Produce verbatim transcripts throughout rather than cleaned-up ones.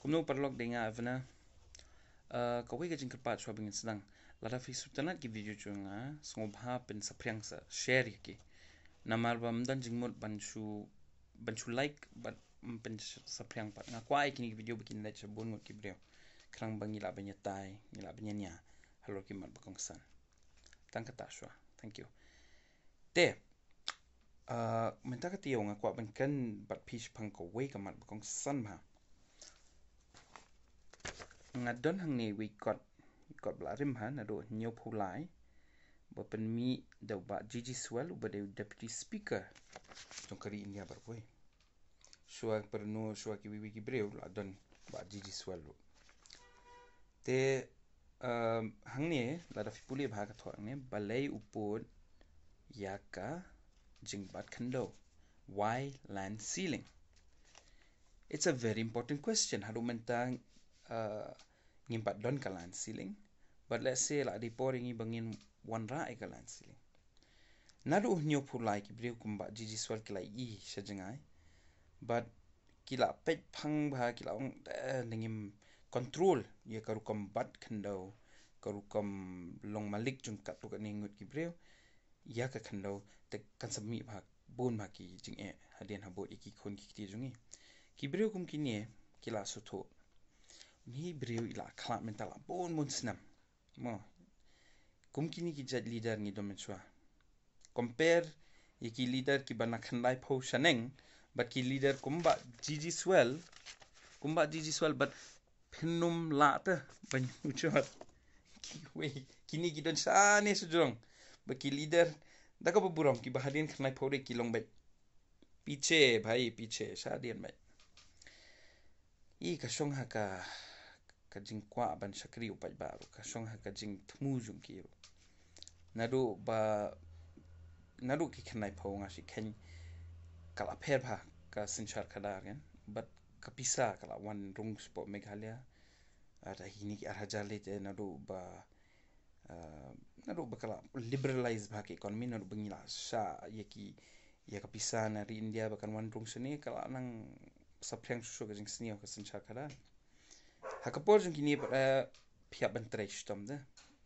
Kumno paralok, dei nga Avena. Uh, kawei ka jingkyrpad shuwa ba ngin sdang. Lada phi sngewtynnat ki video jong nga, sngewbha pynsaphriang sa, share ïa ki. Namar ba ym don jingmut ban shu, ban shu like bad pynsaphriang pat. Nga kwah ïa kine ki video ba kin leit sha bun ngut ki briew. Khnang ba ngi lah ban ïatai, ngi lah ban ïania halor ki mat ba kongsan. Tang kata shuwa. Thank you. Te, uh, mynta ka taïew nga kwah ban kren bad phi shaphang kawei ka mat ba kongsan bha. Nga don hangne wei kot, kot ba la rim bha, naduh hynñiewphew lai, ba pynmih da u Bah G G Swell, uba dei u Deputy Speaker jong ka ri India baroh kawei. Shuwa pyrno, shuwa kiwei kiwei ki briew, la don Bah G G Swell ruh. Te, um, hangne, lada phi pule bha ka thoh hangne, balei u pud ïa ka jingbat khyndew. Why land ceiling? It's a very important question. Haduh mynta, uh, ngim pat don ka land ceiling. But let's say la dei por ïa ngi ba ngin wanrah ïa ka land ceiling. Naduh hynñiewphew lai ki briew kum Bah G G Swell ki la ïohi sha jngai. But ki la peit phang bha, ki la ong, eh, ngim control ïa ka rukom bat khyndew, ka rukom long malik jong katto katne ngut ki briew ïa ka khyndew, te kan sa mih bha bun bha ki jingeh hadien habud ïa ki khun ki kti jong ngi. Ki briew kum kine ki la sngewthuh. Une u briew i la khlad mynta la bun bun snem. Mo. Kum kine ki jait leader ngi don mynshuwa. Compare ïa ki leader kiba na khyndai phew shaneng, bad ki leader kum Bah G G Swell, kum Bah G G Swell, bad phin ym lah te ban ujor. Kiwei, kine ki don shane shajrong. Bad ki leader, da kaba burom, kiba hadien khyndai phew de ki long beit piche, bhai, piche, shadien beit. I ka shong ha ka, ka jingkwah ban shakri u paidbah ruh, ka shong ha ka jingthmu jong ki ruh. Naduh ba, naduh ki khyndai phew nga shu kheiñ ka la pher bha ka synshar khadar kan, bad ka pisa ka la wan rung shapoh Meghalaya. Ar hynñiew ki ar hajar lei te naduh ba Ah, naduh ba ka la liberalize bha ka economy, naduh ba ngi la shah ïa ki, ïa ka pisa na ri India ba kan wan rung shane, ka la nang saphriang shuh shuh ka jingsniew ka synshar khadar. Ha ka por jong kine pat, eh, phi hap ban trei shitom de.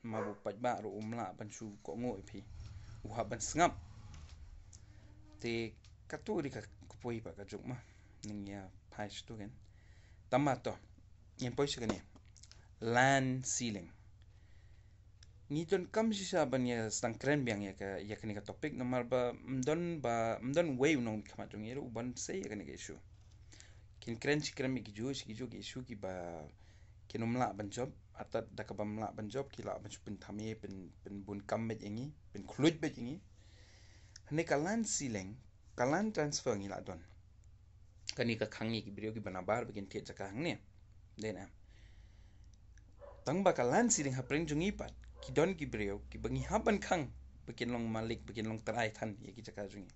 Ma u paidbah ruh um lah ban shu kohnguh ïa phi. U hap ban sngap. Te kato dei ka, ka poi pat ka juk ma. Nang ïa phai shitom kan. Tangba to. Ngin poi sha kane. Land ceiling. Ngi donkam shisha ban ïa sdang kren biang ïa ka, ïa kane ka topic, namar ba ym don ba, ym don uwei u nongmihkhmat jong ngi ruh uban sei ïa kane ka issue. Kin kren shi kren ïa ki juh, shi ki juh ki issue kiba kin ym lah ban jop, artat da kaba ym lah ban jop, ki lah ban shu pynthame, pyn, pynbun kam beit ïa ngi, pynkhluit beit ïa ngi. Hane ka land ceiling, ka land transfer ngi lah don. Kane ka khang ïa ki briew kiba nabar ba kin thied jaka hangne. Dei ne em? Tangba ka land ceiling hapdeng jong ngi pat, ki don ki briew kiba ngi hap ban khang ba kin long malik, ba kin long trai than ïa ki jaka jong ngi.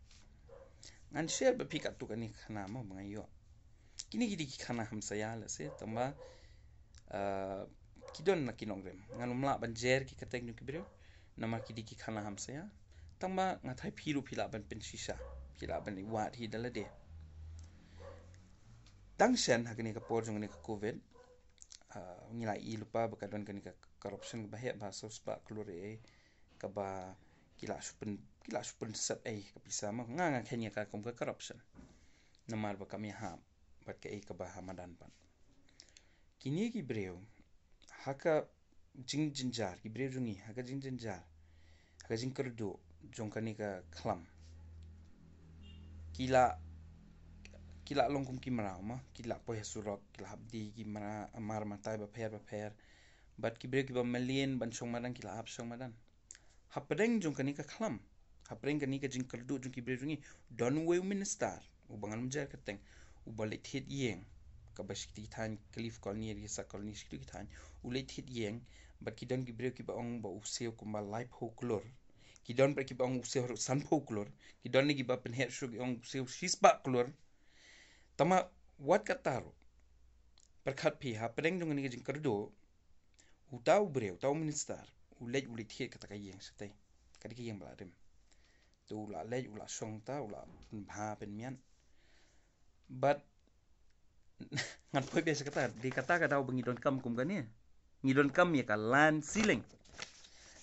Ngan share bad phi katto katne khana mo ba nga ïoh. Kine ki dei ki khana hamsaïa lehse, tangba, ah, ki don na ki nongrim. Ngan ym lah ban jer ki kyrteng jong ki briew. Namar ki dei ki khana hamsaïa. Tangba nga tharai phi ruh phi lah ban pynshisha, phi lah ban wad hi da lade. Tang shen ha kane ka por jong kane ka covid, ah, ngi la ïohi lypa ba ka don kane ka corruption kaba heh bha, saw spah klur eh, kaba ki la shu pyn, ki la shu pynset eh ka pisa ma, nga, nga kheiñ ïa ka kum ka corruption. Namar ba kam ïahap bad kaei kaba ha madan pat. Kine ki briew, ha ka jingjynjar, ki briew jong ngi, ha ka jingjynjar, ha ka jingkyrduh jong kane ka khlam, ki la, ki la long kum ki mraw ma, ki la poi ha surok, ki la hap die ki mra, mar matai bapher bapher. Bad ki briew kiba mlien ban shong madan, ki la hap shong madan. Hapdeng jong kane ka khlam, hapdeng kane ka jingkyrduh jong ki briew jong ngi, don uwei u minister uba ngan ym jer kyrteng, uba leit thied ïing, kaba shi kti ki thaiñ, Cliff Colony, Riasa Colony, shi kti ki thaiñ, u leit thied ïing. Bad ki don ki briew kiba ong ba u siew kumba laiphew klur. Ki don pat kiba ong u siew haduh sanphew klur. Ki don ne kiba pynheh shuh ki ong u siew shispah klur. Tangba wat kata ruh, pyrkhat phi, hapdeng jong kane ka jingkyrduh, uta u briew, uta u minister, u leit, u leit thied kata ka ïing shatei. Ka dei ka ïing ba la rim. Te u la leit, u la shong ta, u la pynbha pynmiat. Bad Ngan poi bia sha kata, dei kata ka daw ba ngi donkam kum kane. Ngi donkam ïa ka land ceiling.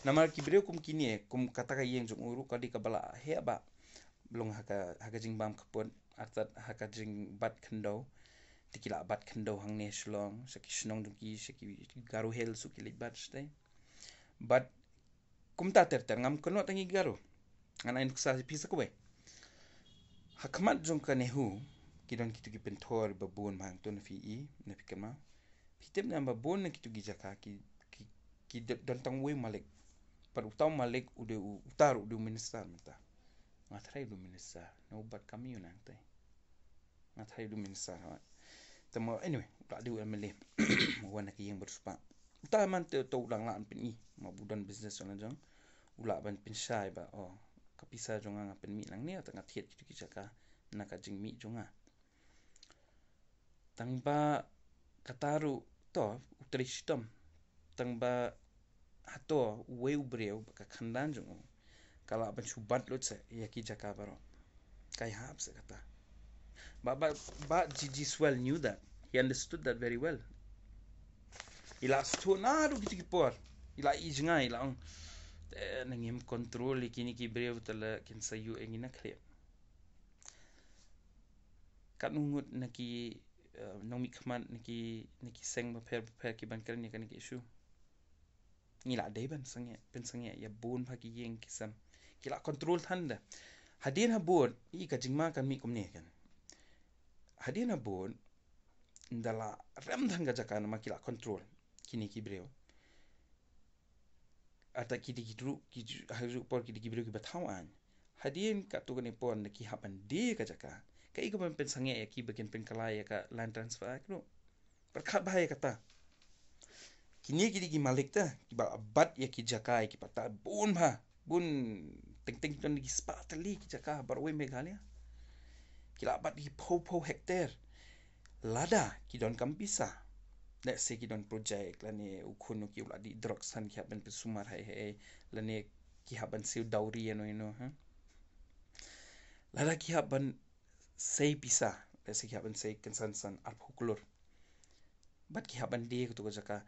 Namar ki briew kum kine, kum kata ka ïing jong u ruh ka dei kaba la heh bha. Long ha ka, ha ka jingbam khappud, artat ha ka jingbat khyndew. Te ki la bat khyndew hangne Shillong, sha ki shnong jong ki, sha ki Garo Hills, u ki leit bat shatei. But kumta ter ter, ngam kynnoh tang ïa ki Garo. Ngan ai nuksa phi sa kawei. Ha khmat jong ka NEHU, ki don kitu ki pynthor ba bun bha hangto, na phi i, na phi kynmaw. Phi tip ne em ba bun na kitu ki jaka ki, ki, ki don tang uwei u malik. Bad uta u malik u dei u, uta ruh u dei u minister mynta. Nga tharai u dei u minister, na u bat kam ïa u nangtei. Nga tharai u dei u minister, ha. Te mo, anyway, u la dei u MLA. U wan na ka ïing ba riewspah. Uta man te, te u dang lah ban pyni, mo, u don business jong u la jong. U lah ban pynshai ba, oh, ka pisa jong nga nga pynmih nangne, te nga thied kitu ki jaka na ka jingmih jong nga. Tang ba kata ruh to u trei shitom. Tang ba hato uwei u briew ba ka khandan jong u ka lah ban shu bat lut seh ïa ki jaka baroh. Ka ïahap seh kata. But, but, but G G Swell knew that. He understood that very well. I la sdang naduh kito ki por. I la i jngai, i la ong, te nangim control ïa kine ki briew, te la kin sa ïuh ïa ngi na khlieh. Katno ngut na ki, eh, nongmihkhmat na ki, na ki seng bapher bapher ki ban kren ïa kane ka issue. Ngi la dei ban sangeh, pynsangeh ïa bun bha ki ïing ki sem. Ki la control than da. Hadien habud, i ka jingma kan mih kumne kan. Hadien habud, ynda la rem than ka jaka namar ki la control kine ki briew. Arta ki dei ki ruh, ki ju-, ha ruh por ki dei ki briew kiba thaw aiñ. Hadien katto katne por ynda ki hap ban die ka jaka, kaei kaban pynsangeh ïa ki ba kin pynkylla ïa ka Land Transfer Act ruh? Pyrkhat bha ïa kata. Kine ki dei ki malik te, kiba bat ïa ki jaka, ïa ki patta bun bha, bun teng teng ki don ki spah tylli ki jaka baroh Meghalaya. Ki la bat ki phew phew hektar. Lada ki donkam pisa, let's say ki don project, lane u khun u ki u la dih drugs, san ki hap ban pynsumar haei haei, lane ki hap ban siew dowry ïano ïano, ha. Lada ki hap ban sei pisa, let's say ki hap ban sei kynsan san arphew klur. Bad ki hap ban die kato ka jaka.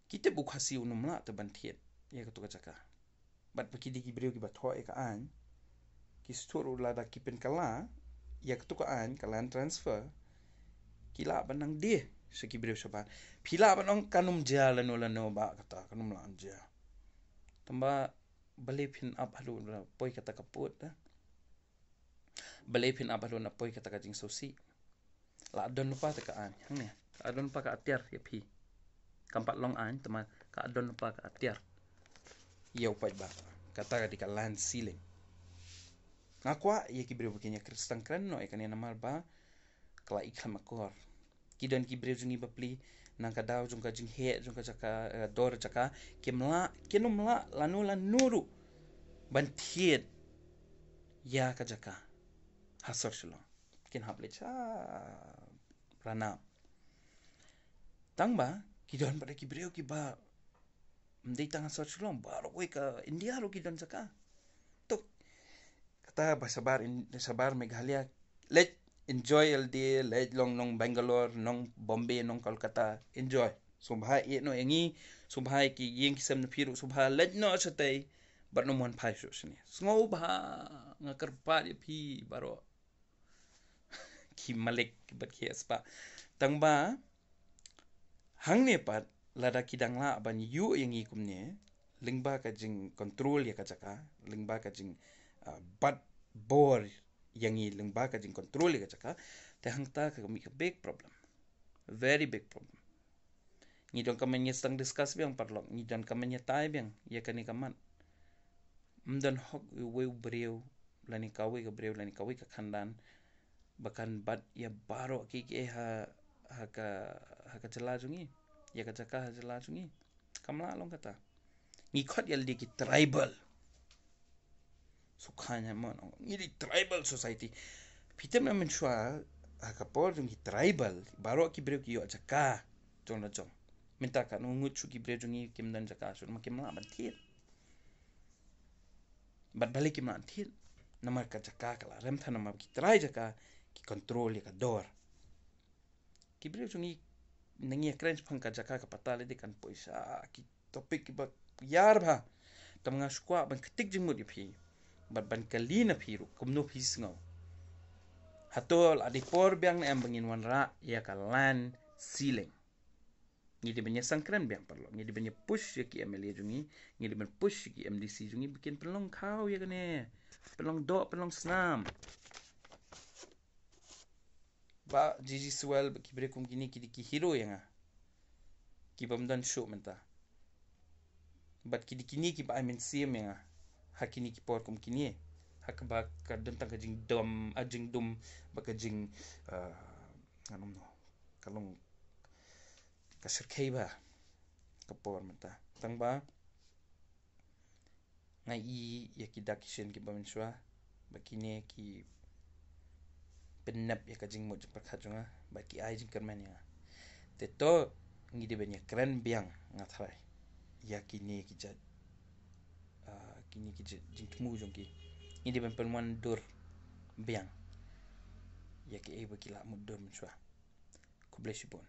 Ki tip u Khasi un ym lah te ban thied ïa kato ka jaka. Bad ba ki dei ki briew kiba thoh ïa ka aiñ, ki sdang ruh lada ki pynkylla ïa kato ka aiñ ka Land Transfer, ki lah ban nang die sha ki briew shabar. Phi lah ban ong kan ym jia lano lano, ba kata kan ym lah jia. Tangba balei phin ap haduh na poi kata ka pud, eh? Balei phin ap haduh na poi kata ka jingsngewsih? La don lypa te ka aiñ hangne, ka don lypa ka atiar ïa phi. Kam pat long aiñ, tangba ka don lypa ka atiar ïa u paidbah. Kata ka dei ka land ceiling. Nga kwah ïa ki briew ba kin ïa kren, sdang kren noh ïa kane namar ba ka la i khlem akor. Ki don ki briew jong ngi bapli, nang ka daw jong ka jingheh jong ka jaka, eh, dor jaka, kim lah, kin ym lah lano lano ruh ban thied ïa ka jaka ha sor Shillong. Kin hap leit sha Ranab. Tangba ki don pat ki briew kiba ym dei tang ha sor Shillong, baroh kawei ka India ruh ki don jaka. To kata ba shabar in, shabar Meghalaya, leit enjoy ïalade, leit long nong Bangalore, nong Bombay, nong Kolkata, enjoy. Sngewbha ïeh noh ïa ngi, sngewbha ïa ki ïing ki sem na phi ruh, sngewbha leit noh shatei, bad ym wan phai shuh shane. Sngewbha, nga kyrpad ïa phi baroh. Ki malik bad ki spah. Tangba hangne pat, lada ki dang lah ban ïuh ïa ngi kumne, lyngba ka jingcontrol ïa ka jaka, lyngba ka jing, ah, bat bor ïa ngi, lyngba ka jingcontrol ïa ka jaka, te hangta ka mih ka big problem. Very big problem. Ngi donkam ban ïa sdang discuss biang paralok, ngi donkam ban ïa tai biang ïa kane ka mat. Ym don hok uwei u briew, lane kawei ka briew, lane kawei ka khandan ba kan bat ïa baroh kiei kiei ha, ha ka, ha ka jylla jong ngi, ïa ka jaka ha jylla jong ngi. Kam lah long kata. Ngi khot ïalade ki tribal. Sngewkha ïa mon, ngi dei tribal society. Phi tip ne em, mynshuwa ha ka por jong ki tribal, baroh ki briew ki ïoh jaka jong la jong. Mynta katno ngut shuh ki briew jong ngi kim don jaka shuh, namar kim lah ban thied. Bad balei kim lah thied? Namar ka jaka ka la rem than, namar ki trai jaka ki control ïa ka dor. ki briew jong ngi, ngi ïa kren shaphang ka jaka ka patta lei de kan poi sha ki topic kiba ïar bha. Tang nga sngewkwah ban ktik jingmut ïa phi bad ban kylli na phi ruh kumno phi sngew. Hato la dei por biang ne em ba ngin wanrah ïa ka land ceiling? Ngi dei ban ïa sangkren biang paralok, ngi dei ban ïa push ïa ki M L A jong ngi, ngi dei ban push ïa ki M D C jong ngi ba kin pynlong khaw ïa kane, pynlong doh, pynlong snam. Bah G G Swell, bah ki briew kum kine ki dei ki hero ïa nga, ki bym don shuh mynta. Bad ki dei kine kiba ai mynsiem ïa nga ha kine ki por kum kine, ha kaba ka don tang ka jingdum, ah, jingdum, bad ka jing, ah, ngan ong kumno, ka long ka shyrkhei bha ka por mynta. Tang ba nga ïohi ïa ki dak ki shin kiba mynshuwa, ba kine ki pynnep ïa ka jingmut jingpyrkhat jong nga, ba ki ai jingkyrmen ïa nga. Te to ngi dei ban ïa kren biang, nga tharai, ïa kine ki jait, ah, kine ki jait jingthmu jong ki. Ngi dei ban pynwandur biang ïa kiei ba ki la mutdur mynshuwa. Khublei shibun.